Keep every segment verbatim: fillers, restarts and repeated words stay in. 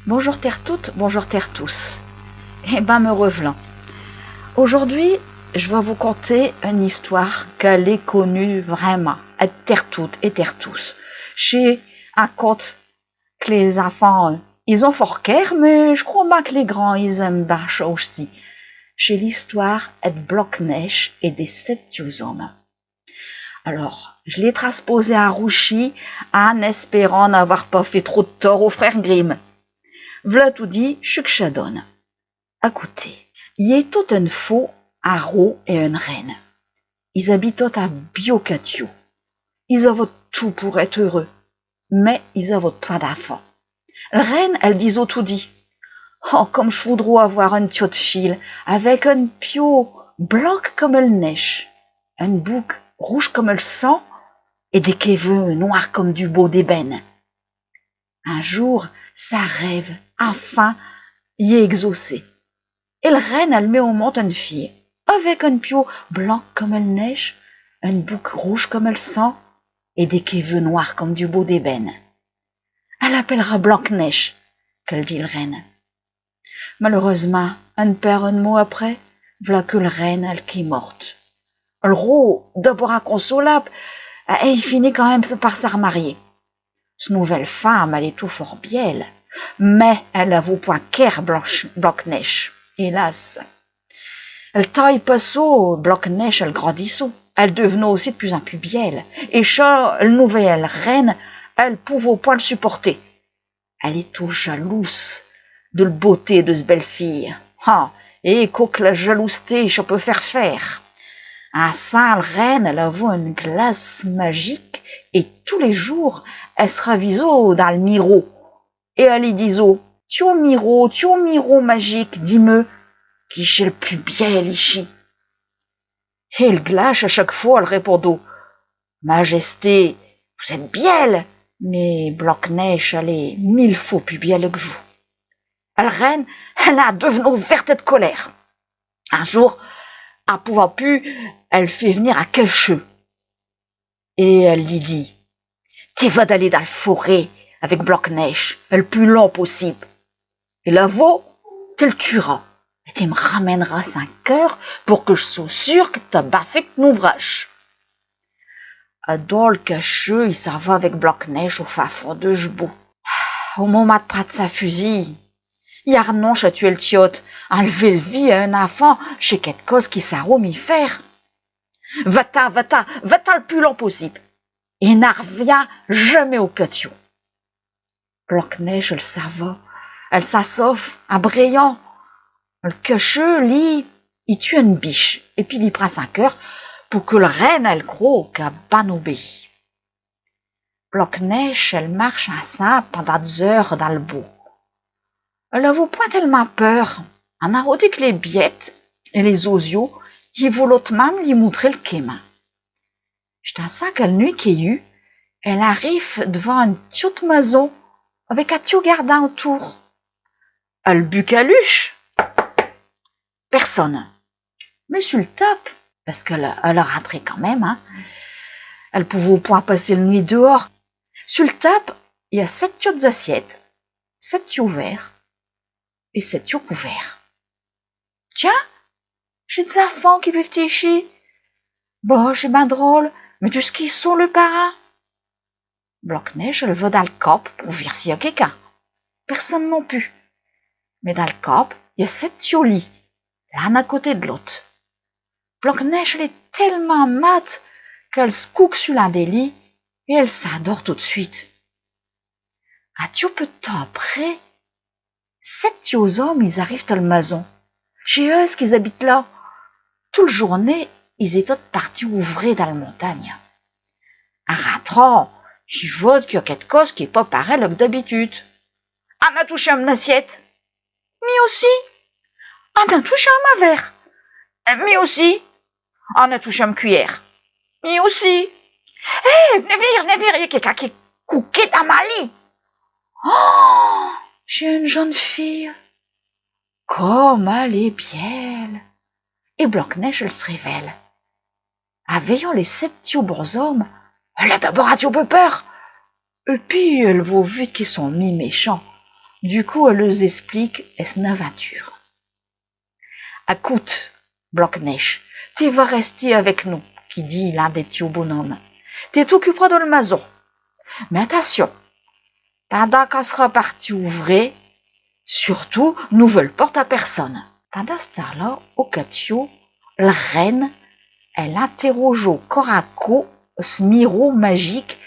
Bonjour tertoutes, bonjour tertous. Eh ben, me rev'là. Aujourd'hui, j' vas vous conter eune histoire qu'alle est connue vraimint, ed tertoutes et tertous. Ch'est un conte que les infants, euh, is ont fort quer, mais j' cros bin que les grands, is aiment bin cha aussi. Ch'est l'histoire ed Blanque-Neiche et des sept tiots hommes. Alors, j' l'ai transposée in rouchi, in espérant n'avoir pas fait trop d' tort au frère Grimm. V'là toudis chu qu' cha donne. Acoutez, i étot eune fos un rot et eune reine. Is habitot un biau catiau. Is avottent tout pour ête heureux, mais is avottent point d'infants. L' reine, alle disot toudis : « Oh, comme j' voudros avoir eune tiote file, avec eune piau blanque comme el neiche, eune bouque rouche comme el sang, et des queveux noirs comme du bos d'ébène. » Un jour, sin rêve, infin, i est exaucé. Et l' reine, alle met au monte eune fille, avec eune piau blanque comme el neiche, eune bouque rouche comme el sang, et des queveux noirs comme du bos d'ébène. « Alle s'appellera Blanque-Neiche », qu'alle dit l' reine. Malheureusemint, eune paire ed mos après, v'là que l' reine, alle quét morte. El rot, d'abord inconsolable, a, i finit quand même par s' armarier. S' nouvelle femme, alle étot fort bielle, mais alle avot point quer Blanche, Blanque-Neiche, hélas. El temps i passot, Blanque-Neiche, alle grandissot, alle devenot aussi d' pus in pus bielle, et cha, l' nouvelle reine, alle pouvot point l' supporter. Alle étot jalouse de l' beauté de s' belle-fille. Ah, et quo que l' jalouseté, cha peut faire faire. Insin, l' reine, alle avot eune glace magique, et tous les jours, alle s' ravisot dins l' mirau. Et alle li disot : « Tiot mirau, tiot mirau magique, dis-me, qui ch'est l' pus bielle ichi ? » Et l' glache, à chaque fos, alle répondot : « Majesté, vous êtes bielle, mais Blanque-Neiche, alle est mille fos pus bielle que vous. » El reine, alle in devenot verte ed colère. Un jour, in pouvant pus, alle fait v'nir un cacheux. Et alle li dit : « Te vas d'aller dins l' forêt avec Blanque-Neiche, el pus lon possible. Et là-vau, te l' tueras. Et te m' ramèneras sin cœur pour que j' sois sûr que t'as bin fait t' ouvrache. » Adon l' cacheux, i s'in va avec Blanque-Neiche au fin fond de ch' bos. Au momint d' prinde sin fusil, i arnonche à tuer l' tiote. Inlever l' vie à un infant, ch'est quète cosse qu'i sarot mie faire. Va-t'in, va-t'in, va-t'in l' pus lon possible. Et n'arviens jamais au catiau. Blanque-Neiche, alle s'in va, alle s'in sauve, in brayant. L' cacheux, li, i tue eune biche, et pis i li prind sin cœur pour que l' reine, alle croie qu'a bin obéi. Blanque-Neiche, alle marche insin pindant des heures dins l' bos. Alle avot point tell'mint peur. In arot dit que les biêtes et les osiaux, i voulottent même li moutrer l' quémin. Ch'est insin qu'al nuit quéue, alle arrife devant eune tiote mason avec un tiot gardin autour. Alle buque à l'huche. Personne. Mais su l' tape, pasqu'alle, alle rintrot quand même, hein, alle pouvot point passer l' nuit dehors. Su l' tape, i a sept tiotes assiettes, sept tiots verres et sept tiots couverts. Tiens, ch'est des infants qui viv'tent ichi. Bah, ch'est bin drôle, mais d'ùsqu'i sont leu parin ? Blanque-Neiche, alle va dins l' campe pour vir s'i a quéqu'un. Personne non pus. Mais dins l' campe, i a sept tiots lits, l'un à côté d' l'aute. Blanque-Neiche, alle est tell'mint mate qu'alle s' couque su l'un des lits et alle s'indort tout d' suite. Un tiot peu d' temps après, sept tiots hommes, is arrif'tent à l' mason. Ch'est eux qu'is habit'tent là. Tout l' journée, is étottent partis ouvrer dins l' montagne. In rintrant, i vottent qu'i a quète cosse qui est pas parel que d'habitude. In a touché à m'n assiette. Mi aussi. In a touché à min verre. Euh, mi aussi. In a touché à m' cuillère. Mi aussi. Hé, v'nez vir, v'nez vir, i a quéqu'un qui est couqué dins min lit. Oh, ch'est eune jonne fille. Comme alle est bielle. Et Blanque-Neiche, alle s' réveille. In veyant les sept tiots bonshommes, alle a d'abord un tiot peu peur. Et pis, alle vot vite qu'i sont mie méchants. Du coup, all' leus esplique s'n avinture. Acoute, Blanque-Neiche, te vas rester avec nous, qu'i dit l'un des tiots bonhommes. Te t'occuperas de l' mason. Mais attintion, pindant qu'in s'ra parti ouvrer, surtout, n'ouvre l' porte à personne. Pindant ch' temps-là, au catio, l' reine, all' interroge cor un cop s' miroir magique,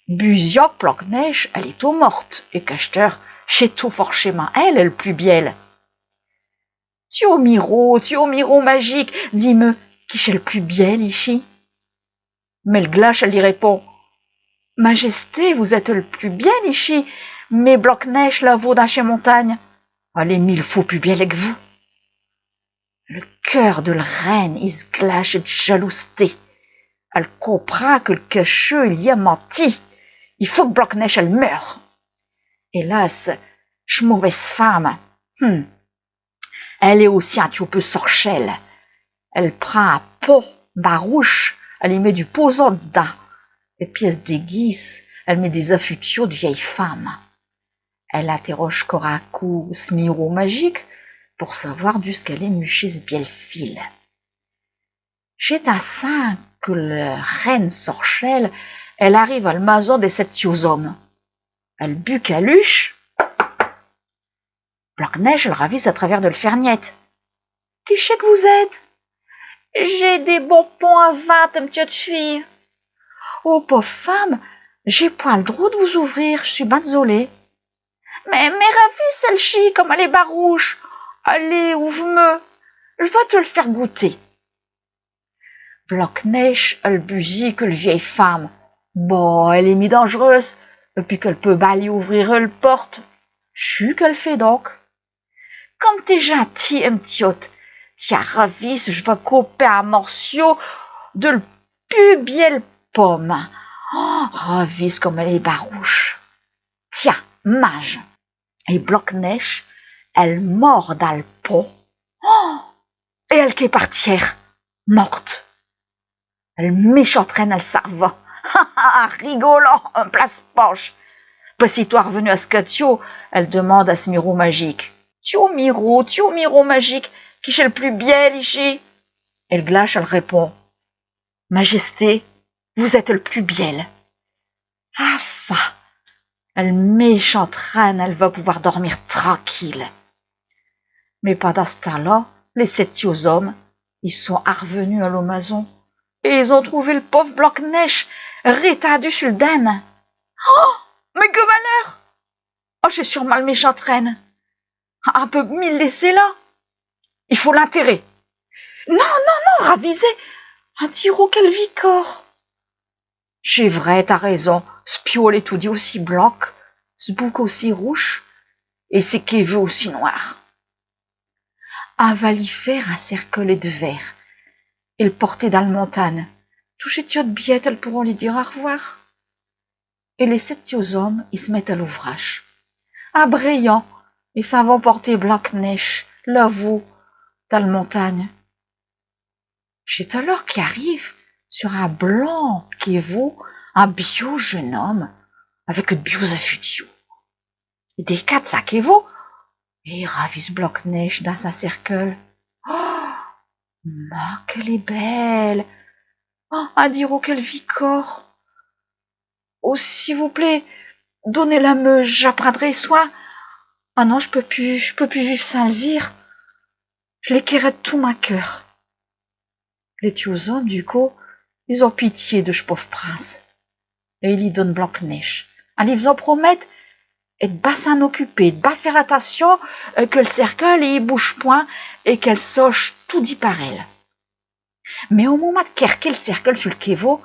busiant qu' Blanque-Neiche, all' étot morte, et qu'achteure, ch'étot forchémint elle, l' pus bielle. Tiot miroir, tiot miroir magique, dis-me, qui ch'est l' pus bielle ichi ? Mais l' glache, all' li répond : Majesté, vous êtes l' pus bielle ichi, mais Blanque-Neiche, là-vau dins chés montagnes, all' est mille fos pus bielle que vous. L' cœur de l' reine i s' glache ed jalouseté. All' comprind que l' cacheux i li a minti. I faut que Blanque-Neiche, all' meure. Hélas, ch' mauvaise femme, hum, all' est aussi un tiot peu sorchelle. All' prind un pot barouche, all' y met du poson d'dins. Et pis all' s' déguise, all' met des affutiaux d' vielle femme. All' interroge cor un cop s' miroir magique pour savoir d'ùsqu'all' est muchée s' bielle file. Ch'est ainsin que l' reine sorchelle, all' arrive à l' mason des sept tiots hommes. All' buque à l'huche. Blanque-Neiche, all' ravise à travers de l' ferniète. Qui ch'est que vous êtes ? J'ai des bonpons à vinte, m' tiote fille. Oh, pauv' femme, j'ai point l' drot d' vous ouvrir, j' sus bin désolée. Mais, mais ravise chelle-chi, comme all' est barouche. Allez, ouvre-me. J' vas te l' faire goûter. Blanque-Neiche, all' busie que l' vielle femme, bon, all' est mie dangereuse, et pis qu'all' peut bin li ouvrir l' porte. Chu qu'all' fait donc. Comme t'es gentille, m' tiote, tiens, ravise, j' vas couper un morciau de l' pus bielle pomme. Oh, ravise comme all' est barouche. Tiens, minge. Et Blanque-Neiche, all' mord dins l' pomme. Oh, et all' quait par tierre, morte. L' méchante reine, all' s'arva. Ha, ha, ha, rigolant, in plein s' panche. Pis sitôt arvenue à s' catio, all' demande à s' miroir magique : Tiot miroir, tiot miroir magique, qui ch'est l' pus bielle ichi ? Et l' glache, all' répond : Majesté, vous êtes l' pus bielle. Enfin, l' méchante reine, all' va pouvoir dormir tranquille. Mais pindant ch' temps-là, les sept tiots hommes, i sont arvenus à l' mason et i ont trouvé l' pauv' Blanque-Neiche rétindue su l' dinde. Oh, mais que malheur ! Oh, ch'est sûrmint l' méchante reine. In peut mie l' laisser là. I faut l'interrer. Non, non, non, ravisez. In dirot qu'all' vit cor. Ch'est vrai, t'as raison, s' piau all' est toudis aussi blanque, s' bouque aussi rouche, et ses queveux aussi noirs. In va li faire un cercueil ed verre, et l' porter dins l' montagne. Tous chés tiotes biêtes, all' pourront li dire au r'voir. Et les sept tiots hommes, i s' mettent à l'ouvrache. In brayant, i s'in vont porter Blanque-Neiche, là-vau, dins l' montagne. Ch'est alors qu'arrive sur un blanc quevau un biau jeune homme, avec ed biaux affutiaux. I décate sin quevau, et i ravise Blanque-Neiche dins sin cercueil. Oh, mais qu'all' est belle ! Oh, in dirot qu'all' vit cor. Oh, s'il vous plaît, donnez-la-me, j'in prindrai soin. Ah non, j' peux pus, j' peux pus vife sans l' vir. J' l'ai quer ed tout min cœur. Les tiots hommes, du coup, i ont pitié de ch' pauv' prince. Et i li donnent Blanque-Neiche. In li faisant promette ed bin s'in occuper, ed bin faire attintion, euh, que l' cercueil i bouche point et qu'all' soche toudis parelle. Mais au momint d' querquer l' cercueil su l' quevau,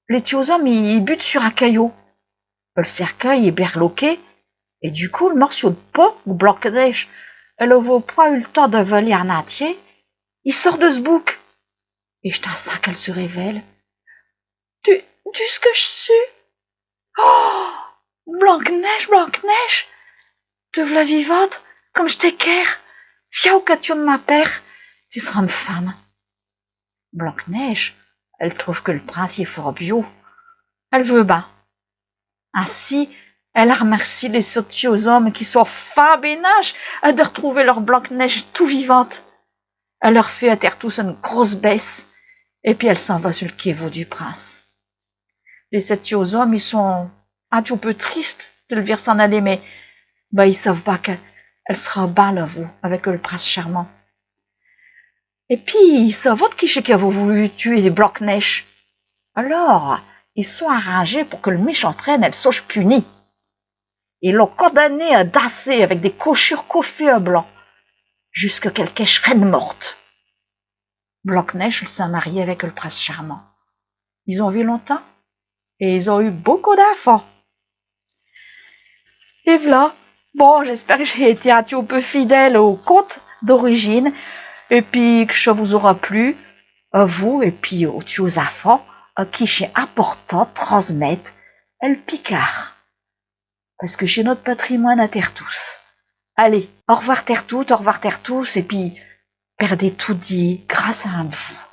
les tiots hommes i, i butent sur un caillau. L' cercueil i est berloqué, et du coup, l' morciau d' pont que Blanque-Neiche, all' avot point eu l' temps d'avaler in intier, i sort de s' bouque. Et ch'est ainsin qu'all' se réveille. D'ù, d'ù ch' que j' sus ? Oh, Blanque-Neiche, Blanque-Neiche, te v'là vivante, comme j' t'ai quer. Viens au catio d' min père, te s'ras m' femme. Blanque-Neiche, all' trouve que l' prince i est fort biau. All' veut bin. Ainsi, Elle armercie les sept tiots hommes qui sont fin bénaches de r'trouver leu Blanque-Neiche tout vivante. Elle leu fait à tertous eune grosse baisse, et pis elle s'in va sur l'quévau du prince. Les sept tiots hommes, i sont un tiot peu tristes de l'vir s'in aller, mais, bah, i sav'tent bin qu'elle s'ra bin là-vau avec l'prince charmant. Et pis, i sav'tent qui ch'est qui avot voulu tuer Blanque-Neiche. Alors, i s'sont arringés pour que l'méchante reine, elle soche punie. I l'ont condamnée à danser avec des cauchures cauffées à blanc, jusqu'à qu'elle quèche raide morte. Blanque-Neiche, elle s'est mariée avec l'prince charmant. Is ont vécu longtemps et is ont eu beaucoup d'infants. Et v'là. Bon, j'espère que j'ai été un tiot peu fidèle au conte d'origine, et pis que cha vous ara plu, à vous, et pis aux tiots infants, à qui ch'est important de transmette l'picard. Parce que ch'est not' patrimoine à tertous. Allez, au r'voir tertous, au r'voir tertous, et pis perdez toudis grâce à vous.